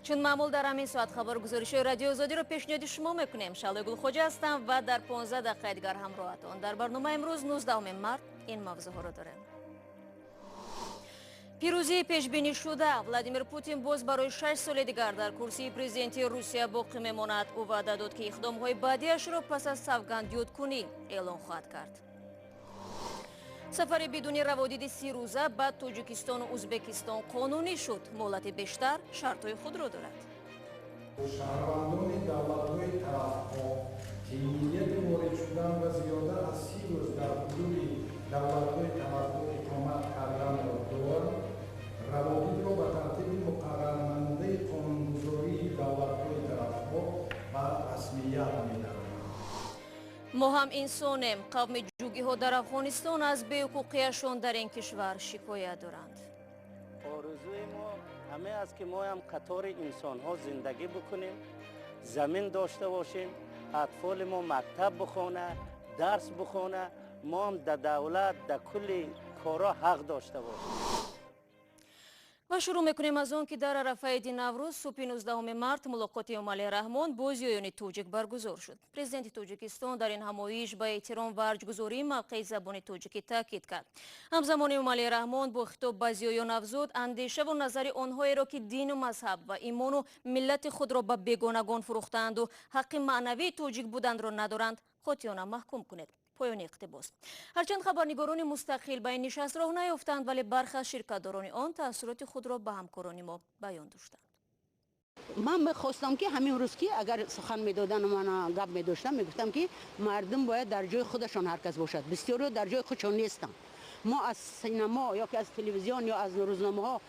Чун маъмул, дар ҳамин соат хабару гузоришҳои Радиои Озодиро пешниҳоди шумо мекунем. Шаҳлои Гулхоҷа ҳастам ва дар 15 дақиқаи дигар ҳамроҳатон. Дар барномаи имрӯз, 19 март, ин мавзӯъҳоро дорем: пирӯзии пешбинишуда, Владимир Путин боз барои 6 соли дигар дар курсии президентии Русия боқӣ мемонад. Ӯ ваъда дод, ки иқдомҳои баъдиашро пас аз савгандёдкунӣ эълон хоҳад кард. Сафари бидуни раводиди 30 рӯза ба Тоҷикистону Узбекистон қонунӣ шуд. Муҳлати бештар шартҳои худро дорад. Шаҳрвандони давлатҳои тарафҳо, ки нияти ворид шудан ва зиёда аз 30 рӯз дар ҳудуди давлатҳои тарафҳо иқомат карданро доранд, раводидро ба тартиби муқаррарнамудаи қонунгузории давлатҳои тарафҳо ба расмият медароранд. Мо ҳам инсонем. Қавми ҷугиҳо дар Афғонистон аз беҳуқуқияшон дар ин кишвар шикоят доранд. Орзуи мо ҳаме аст, ки моям қатори инсонҳо зиндагӣ бикунем, замин дошта бошем, атфоли мо мактаб бихона, дарс бихона, мо ҳам да давлат, да кулли коро ҳақ дошта бошем. Ва шурӯъ мекунем аз он, ки дар арафаи иди Наврӯз, субҳи 19 март, мулоқоти Эмомалӣ Раҳмон бо зиёёни тоҷик баргузор шуд. Президенти Тоҷикистон дар ин ҳамоиш ба эҳтиром ва арҷгузории мавқеи забони тоҷикӣ таъкид кард. Ҳамзамон Эмомалӣ Раҳмон бо хитоб ба зиёён афзуд: андешаву назари онҳоеро, ки дину мазҳаб ва имону миллати худро ба бегонагон фурӯхтаанду ҳаққи маънавии тоҷик буданро надоранд, қотеона маҳкум кунед. Поёни иқтибос. Ҳарчанд хабарнигорони мустақил ба ин нишаст роҳ наёфтанд, вале бархе аз ширкатдорони он таассуроти худро ба ҳамкорони мо баён доштанд. Ман мехостам, ки ҳамин рӯз, ки агар сухан медодану ман гап медоштам, мегуфтам, ки мардум бояд дар ҷои худашон ҳар кас бошад. Бисёриҳо дар ҷои худшон нестанд. Мо аз синамо ё ки аз телевизион ё аз рӯзномаҳо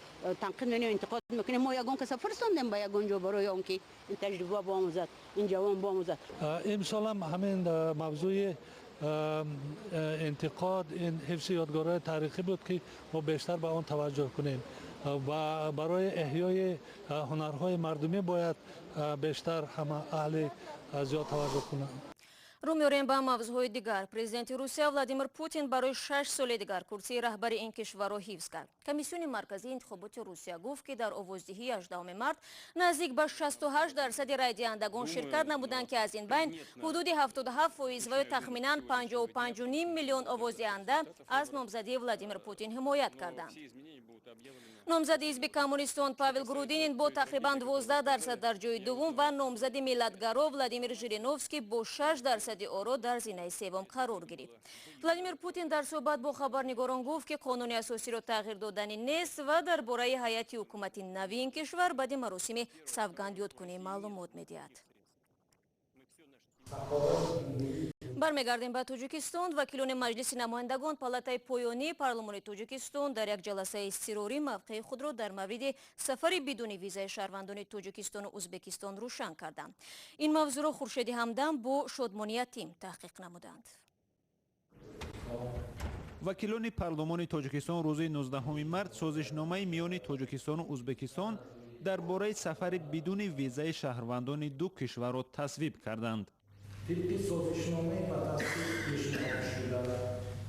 танқид менем, интиқод мекунем. Мо ягон каса фиристондем ба ягон ҷо барои он ки ин таҷриба биомӯзад, ин ҷавон биомӯзад? Имсолам ҳамин мавзӯи интиқод, ин ҳифзи ёдгорҳои таърихӣ буд, ки мо бештар ба он таваҷҷӯҳ кунем ва барои эҳёи ҳунарҳои мардумӣ бояд бештар ҳама аҳли зиёд таваҷҷӯҳ кунанд. Рӯ меорем ба мавзӯъҳои дигар. Президенти Русия Владимир Путин барои 6 соли дигар курсии раҳбари ин кишварро ҳифз кард. Комиссиони марказии интихоботи Русия гуфт, ки дар овоздиҳии 18 март наздик ба 68 дарсади райдиҳандагон ширкат намуданд, ки аз ин байн ҳудуди 77 фоиз ва ё тахминан 55,5 миллион овоздиҳанда аз номзадии Владимир Путин ҳимоят карданд. Номзади ҳизби коммунистон Павел Грудинин бо тақрибан 12 дарсад дар ҷои дуввум ва номзади миллатгаро Владимир Жириновский бо 6 дарсади оро дар зинаи севум қарор гирифт. Владимир Путин дар суҳбат бо хабарнигорон гуфт, ки қонуни асосиро тағйир додани нест ва дар бораи ҳайати ҳукумати нави ин кишвар баъди маросими савгандёдкунӣ маълумот медиҳад. Бармегардем ба Тоҷикистон. Вакилони Маҷлиси намояндагон, палатаи поёнии парлумони Тоҷикистон, дар як ҷаласаи изтирорӣ мавқеи худро дар мавриди сафари бидуни визаи шаҳрвандони Тоҷикистону Узбекистон рӯшан карданд. Ин мавзӯъро Хуршеди Ҳамдам бо Шодмони Ятим таҳқиқ намуданд. Вакилони парлумони Тоҷикистон рӯзи 19 март созишномаи миёни Тоҷикистону Узбекистон дар бораи сафари бидуни визаи шаҳрвандони ду кишварро тасвиб карданд. Тибқи созишномаи ба тасдиқ пешниҳодшуда,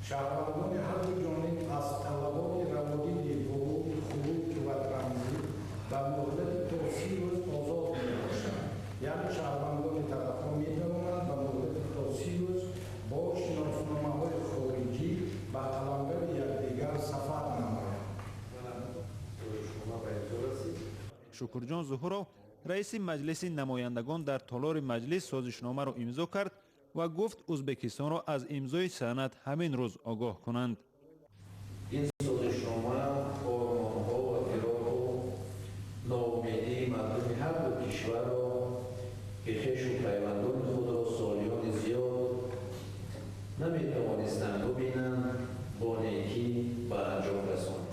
шаҳрвандони ҳар ду ҷониб аз талаботи раводиди вуруд, хуруҷ ва транзит ба муҳлати то 30 рӯз озод мебошанд. Яъне шаҳрвандони тарафҳо метавонанд ба муҳлати то 30 рӯз бо шиносномаҳои хориҷӣ ба қаламрави якдигар сафар намоянд. Шукурҷон Зуҳуров, раиси Маҷлиси намояндагон, дар толори маҷлис созишномаро имзо кард ва гуфт, Узбекистонро аз имзои санад ҳамин рӯз огоҳ кунанд. Ин созишнома ормонҳо ва фироқу ноумедии мардуми ҳар ду кишварро, ки хешу пайвандони худро солиёни зиёд наметавонистанд бубинанд, бо некӣ ба анҷом расонд.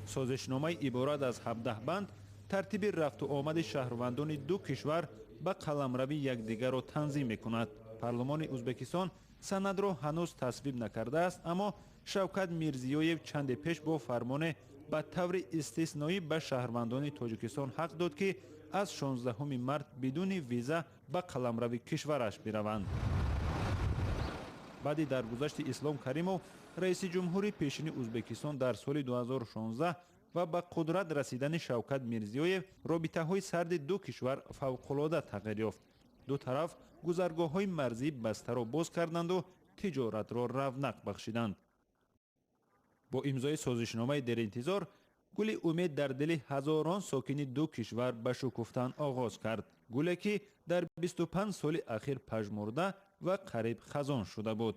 Созишномаи иборат аз 17 банд тартиби рафту омади шаҳрвандони ду кишвар ба қаламрави якдигарро танзим мекунад. Парлумони Узбекистон санадро ҳанӯз тасвиб накардааст, аммо Шавкат Мирзиёев чанде пеш бо фармоне ба таври истисноӣ ба шаҳрвандони Тоҷикистон ҳақ дод, ки аз 16 март бидуни виза ба қаламрави кишвараш бираванд. Баъди даргузашти Ислом Каримов, раиси ҷумҳури пешини Узбекистон, дар соли 2016 Ва ба қудрат расидани Шавкат Мирзиёев робитаҳои сарди ду кишвар фавқулода тағйир ёфт. Ду тараф гузаргоҳҳои марзии бастаро боз карданду тиҷоратро равнақ бахшиданд. Бо имзои созишномаи деринтизор гули умед дар дили ҳазорон сокини ду кишвар ба шукуфтан оғоз кард, гуле ки дар 25 соли ахир пажмурда ва қариб хазон шуда буд.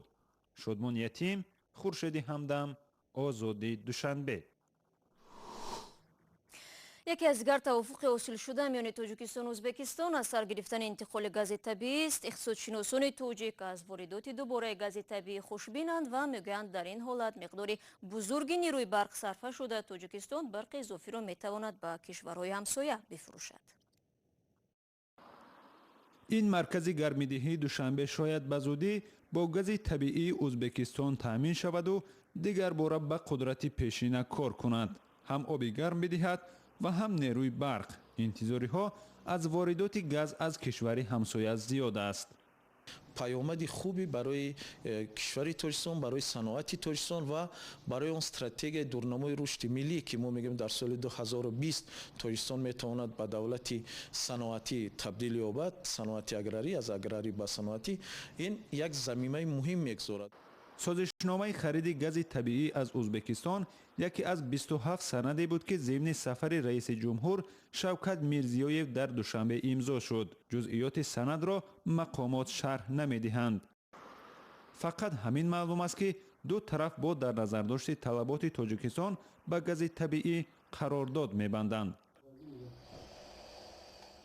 Шодмон Ятим, Хуршеди Ҳамдам, Озодӣ, Душанбе. Яке аз дигар тавофуқи ҳосилшуда миёни Тоҷикистону Ӯзбекистон аз сар гирифтани интиқоли гази табиист. Иқтисодшиносони тоҷик аз воридоти дубораи гази табиӣ хушбинанд ва мегӯянд, дар ин ҳолат миқдори бузурги нерӯи барқ сарфа шуда, Тоҷикистон барқи изофиро метавонад ба кишварҳои ҳамсоя бифурӯшад. Ин маркази гармидиҳии Душанбе шояд ба зудӣ бо гази табиии Ӯзбекистон таъмин шаваду дигарбора ба қудрати пешина кор кунад, ҳам оби гарм бидиҳад ва ҳам нерӯи барқ. Интизориҳо аз воридоти газ аз кишвари ҳамсоя зиёд аст. Паёмади хубе барои кишвари Тоҷикистон, барои саноати Тоҷикистон ва барои он стратегияи дурнамои рушди миллӣ, ки мо мегӯем, дар соли 2020 Тоҷикистон метавонад ба давлати саноатӣ табдил ёбад, саноати аграрӣ, аз аграрӣ ба саноатӣ, ин як замимаи муҳим мегузорад. Созишномаи хариди гази табиӣ аз Ӯзбекистон яке аз 27 санаде буд, ки зимни сафари раиси ҷумҳур Шавкат Мирзиёев дар Душанбе имзо шуд. Ҷузъиёти санадро мақомот шарҳ намедиҳанд. Фақат ҳамин маълум аст, ки ду тараф бо дар назардошти талаботи Тоҷикистон ба гази табиӣ қарордод мебанданд.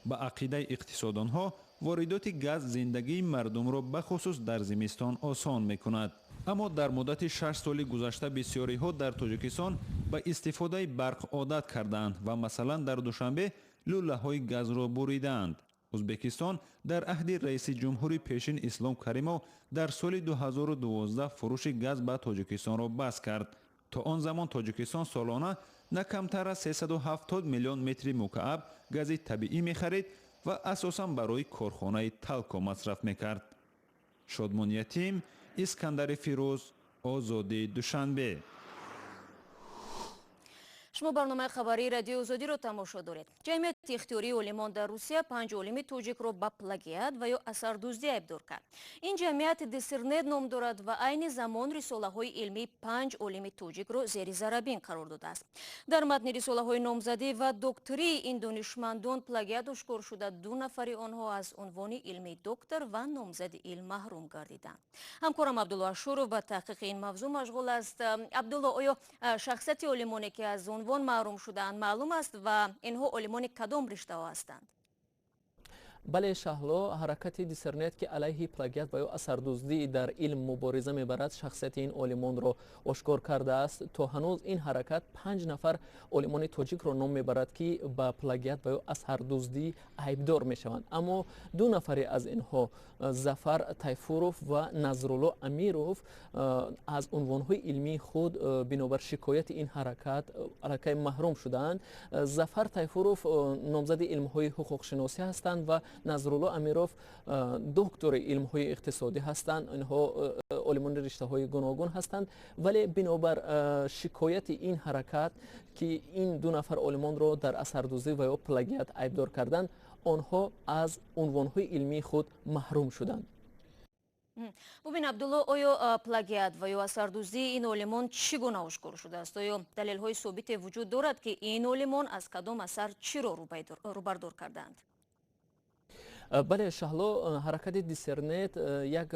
Ба ақидаи иқтисодонҳо, воридоти газ зиндагии мардумро бахусус дар зимистон осон мекунад. Аммо дар муддати 6 соли гузашта бисёриҳо дар Тоҷикистон ба истифодаи барқ одат кардаанд ва, масалан, дар Душанбе лӯлаҳои газро буридаанд. Ӯзбекистон дар аҳди раиси ҷумҳури пешин Ислом Каримов дар соли 2012 фурӯши газ ба Тоҷикистонро бас кард. То он замон Тоҷикистон солона на камтар аз 370 миллион метри мукааб гази табиӣ мехарид ва асосан барои корхонаи Талко масраф мекард. Шодмон Ятим, Искандари Фирӯз, Озодӣ, Душанбе. Шумо барномаи хабарии Радиои Озодиро тамошо доред. Ҷамъияти ихтиёрии олимон дар Русия панҷ олими тоҷикро ба плагиат ва ё асардуздӣ айбдор кард. Ин ҷамъият Диссернет ном дорад ва айни замон рисолаҳои илмии панҷ олими тоҷикро зери зарабин қарор додааст. Дар матни рисолаҳои номзадӣ ва доктории ин донишмандон плагиат ошкор шуда, ду нафари онҳо аз унвони илмии доктор ва номзади илм маҳрум гардиданд. Ҳамкорам Абдулло Ашуров ба таҳқиқи ин мавзӯъ машғул аст. Абдулло, оё шахсияти олимоне, ки аз унвон маҳрум шудаанд, маълум аст ва инҳо олимони кадом риштаҳо ҳастанд? Бале, Шаҳло, ҳаракати Диссернет, ки алайҳи плагиат ва ё асардуздӣ дар илм мубориза мебарад, шахсияти ин олимонро ошкор кардааст. То ҳанӯз ин ҳаракат панҷ нафар олимони тоҷикро ном мебарад, ки ба плагиат ва ё асардуздӣ айбдор мешаванд. Аммо ду нафаре аз инҳо, Зафар Тайфуров ва Назрулло Амиров, аз унвонҳои илмии худ бинобар шикояти ин ҳаракат аллакай маҳрум шудаанд. Зафар Тайфуров номзади илмҳои ҳуқуқшиносӣ ҳастанд ва Назрулло Амиров доктори илмҳои иқтисодӣ ҳастанд. Инҳо олимони риштаҳои гуногун ҳастанд, вале бинобар шикояти ин ҳаракат, ки ин ду нафар олимонро дар асардуздӣ ва ё плагиат айбдор карданд, онҳо аз унвонҳои илмии худ маҳрум шуданд. Бубин, Абдулло, оё плагиат ва ё асардуздии ин олимон чӣ гуна ошкор шудааст? Оё далелҳои собите вуҷуд дорад, ки ин олимон аз кадом асар чиро рӯбардор кардаанд? Бале, Шаҳло, ҳаракати Диссернет як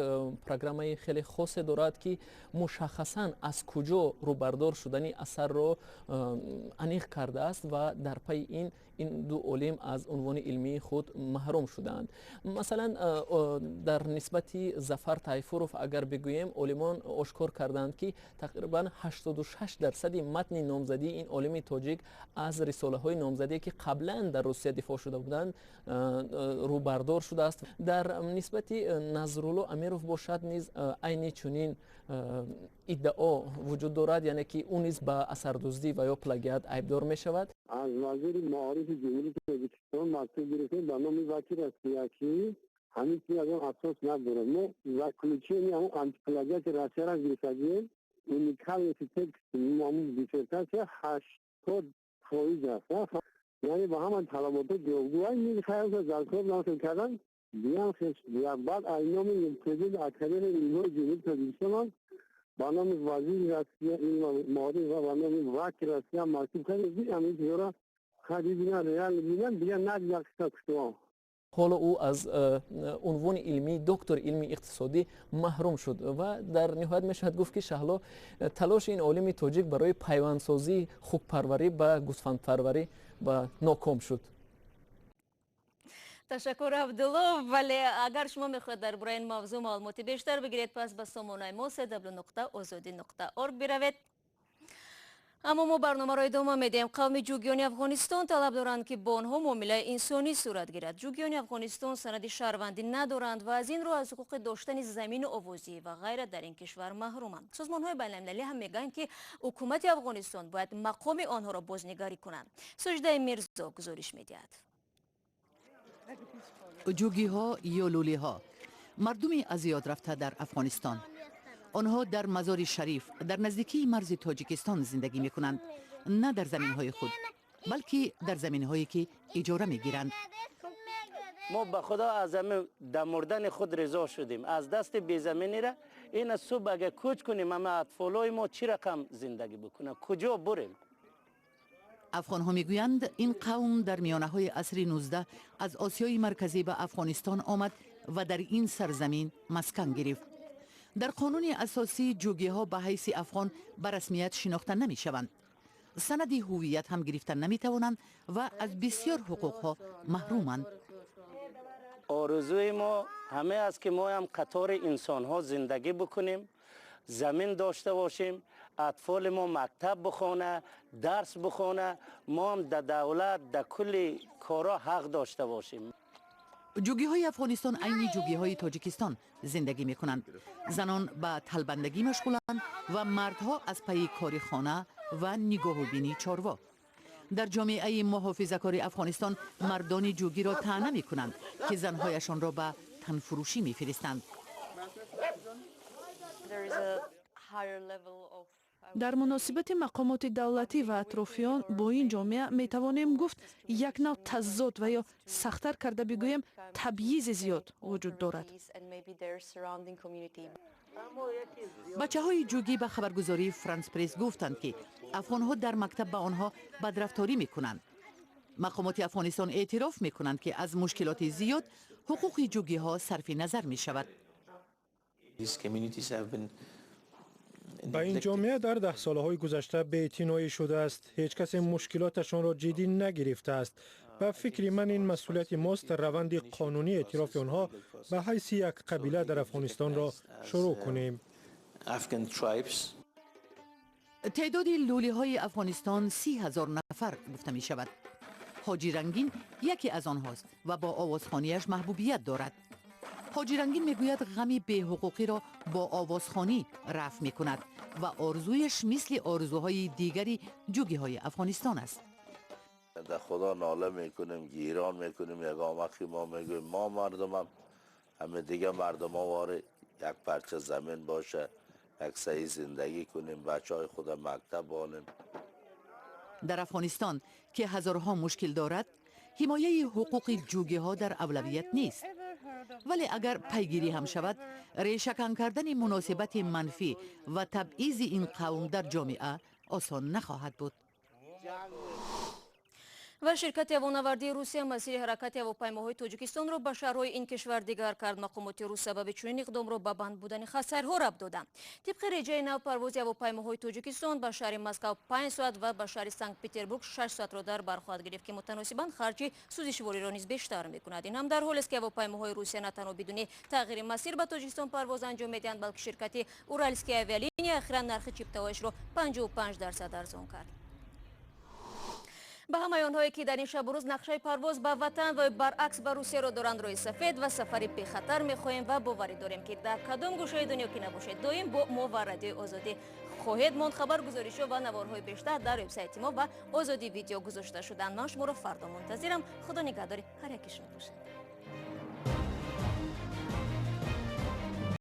программаи хеле хосе дорад, ки мушаххасан аз куҷо рӯбардор шудани асарро аниқ кардааст ва дар пайи ин ду олим аз унвони илмии худ маҳрум шудаанд. Масалан, дар нисбати Зафар Тайфуров агар бигӯем, олимон ошкор карданд, ки тақрибан 86 дарсади матни номзадии ин олими тоҷик аз рисолаҳои номзадие, ки қаблан дар Русия дифоъ шуда буданд, рӯбардор шудааст. Дар нисбати Назрулло Амиров бошад низ айни чунин иддао вуҷуд дорад, яъне ки ӯ низ ба асардуздӣ ва ё плагиат айбдор мешавад. Аз вазири маорифи Ҷумҳурии Тоҷикистон мактуб гирифтем ба номи вакил Россия, ки ҳамин чиз аз он асос надорад. Мо заключение ҳамон антиплагиати Россияро гирифтагием. Уникальности текст ҳамун диссертатсия 80. фоиз аст. Яъне ба ҳама талаботҳо ҷавобгӯ. Хайр, дар кор насл кардан диям хеш. Баъд аз номи президенти Академияи илмҳои Ҷумҳурии Тоҷикистон ба номи вазири Россия илм маориф ва ба номи ваки Россия мактуб кардем. Ҳамин чизҳоро хай бибинан, реально бибинан, дигар надида қисса куштуҳо. Ҳоло ӯ аз унвони илмии доктори илми иқтисодӣ маҳрум шуд. Ва дар ниҳоят мешавад гуфт, ки Шаҳло, талоши ин олими тоҷик барои пайвандсозии хукпарварӣ ба гӯсфандпарварӣ ба ноком шуд. Ташаккур, Абдулло. Вале агар шумо мехоҳед дар бораи ин мавзӯъ маълумоти бештар бигиред, пас ба сомонаи мо cw.ozodi.org биравед. Аммо мо барномаро идома медиҳем. Қавми ҷугиёни Афғонистон талаб доранд, ки бо онҳо муомилаи инсонӣ сурат гирад. Ҷугиёни Афғонистон санади шаҳрвандӣ надоранд ва аз ин рӯ аз ҳуқуқи доштани замину овозӣ ва ғайра дар ин кишвар маҳруманд. Созмонҳои байналмилалӣ ҳам мегӯянд, ки ҳукумати Афғонистон бояд мақоми онҳоро бознигарӣ кунанд. Суҷдаи Мирзо гузориш медиҳад. Ҷугиҳо ё лулиҳо, мардуми аз ёд рафта дар Афғонистон. Онҳо дар Мазори Шариф, дар наздикии марзи Тоҷикистон зиндагӣ мекунанд, на дар заминҳои худ, балки дар заминҳое ки иҷора мегиранд. Мо ба худо аз ҳамин дар мурдани худ ризо шудем, аз дасти безаминира. Ина субҳ агар кӯч кунем, ама атфолои мо чӣ рақам зиндагӣ бикунанд? Куҷо бурем? Афғонҳо мегӯянд, ин қавм дар миёнаҳои асри 19 аз Осиёи Марказӣ ба Афғонистон омад ва дар ин сарзамин маскан гирифт. Дар қонуни асосӣ ҷугиҳо ба ҳайси афғон ба расмият шинохта намешаванд, санади ҳувият ҳам гирифта наметавонанд ва аз бисёр ҳуқуқҳо маҳруманд. Орзуи мо ҳаме аст, ки мо ҳам қатори инсонҳо зиндагӣ бикунем, замин дошта бошем, атфоли мо мактаб бихона, дарс бихона, мо ҳам дар давлат, дар кулли корҳо ҳақ дошта бошем. Ҷугиҳои Афғонистон айни ҷугиҳои Тоҷикистон зиндагӣ мекунанд. Занон ба талбандагӣ машғуланд ва мардҳо аз пайи кори хона ва нигоҳубини чорво. Дар ҷомеаи муҳофизакори Афғонистон мардони ҷугиро таъна мекунанд, ки занҳояшонро ба танфурӯшӣ мефиристанд. Дар муносибати мақомоти давлатӣ ва атрофиён бо ин ҷомеа метавонем гуфт, як нав тазод ва ё сахттар карда бигӯем, табъизи зиёд вуҷуд дорад. Бачаҳои ҷугӣ ба хабаргузории Франс Пресс гуфтанд, ки афғонҳо дар мактаб ба онҳо бадрафторӣ мекунанд. Мақомоти Афғонистон эътироф мекунанд, ки аз мушкилоти зиёд ҳуқуқи ҷугиҳо сарфи назар мешавад. Ба ин ҷомеа дар даҳсолаҳои гузашта беэътиноӣ шудааст. Ҳеҷ касе мушкилоташонро ҷиддӣ нагирифтааст. Ба фикри ман, ин масъулияти мост, раванди қонунии эътирофи онҳо ба ҳайси як қабила дар Афғонистонро шурӯъ кунем. Теъдоди лӯлиҳои Афғонистон 30 000 нафар гуфта мешавад. Ҳоҷи Рангин яке аз онҳост ва бо овозхониаш маҳбубият дорад. Ҳоҷи Рангин мегӯяд, ғами беҳуқуқиро бо овозхонӣ рафъ мекунад ва орзуяш мисли орзуҳои дигари ҷугиҳои Афғонистон аст. Дар худо нола мекунем, гирон мекунем. Ягон вақти мо мегӯем, мо мардумам ҳаме дига мардумо воре як парча замин боша, як саҳи зиндагӣ кунем, бачаҳои худа мактаб бонем. Дар Афғонистон, ки ҳазорҳо мушкил дорад, ҳимояи ҳуқуқи ҷугиҳо дар авлавият нест. Вале агар пайгирӣ ҳам шавад, решакан кардани муносибати манфӣ ва табъизи ин қавм дар ҷомеа осон нахоҳад буд. Ва ширкати ҳавонавардии Русия масири ҳаракати ҳавопаймоҳои Тоҷикистонро ба шаҳрҳои ин кишвар дигар кард. Мақомоти рус сабаби чунин иқдомро ба банд будани хатсайрҳо рабт доданд. Тибқи реҷаи нав, парвози ҳавопаймоҳои Тоҷикистон ба шаҳри Москав 5 соат ва ба шаҳри Санкт Петербург 6 соатро дар бар хоҳад гирифт, ки мутаносибан харҷи сӯзишвориро низ бештар мекунад. Ин ҳам дар ҳолест, ки ҳавопаймоҳои Русия на танҳо бидуни тағйири масир ба Тоҷикистон парвоз анҷом медиҳанд, балки ширкати Уральские авиалинии охиран нархи чиптаҳояшро 55% арзон кард. Ба ҳамаи онҳое, ки дар ин шабу рӯз нақшаи парвоз ба ватан ва баръакс ба Русияро доранд, роҳи сафед ва сафари бехатар мехоҳем ва боварӣ дорем, ки дар кадом гӯшаи дунё ки набошед, доим бо мо ва Радиои Озодӣ хоҳед монд. Хабар, гузоришҳо ва наворҳои бештар дар вебсайти мо ва Озодӣ Видео гузошта шуданд. Ман шуморо фардо мунтазирам. Худо нигаҳдори ҳар яки шумо бошад.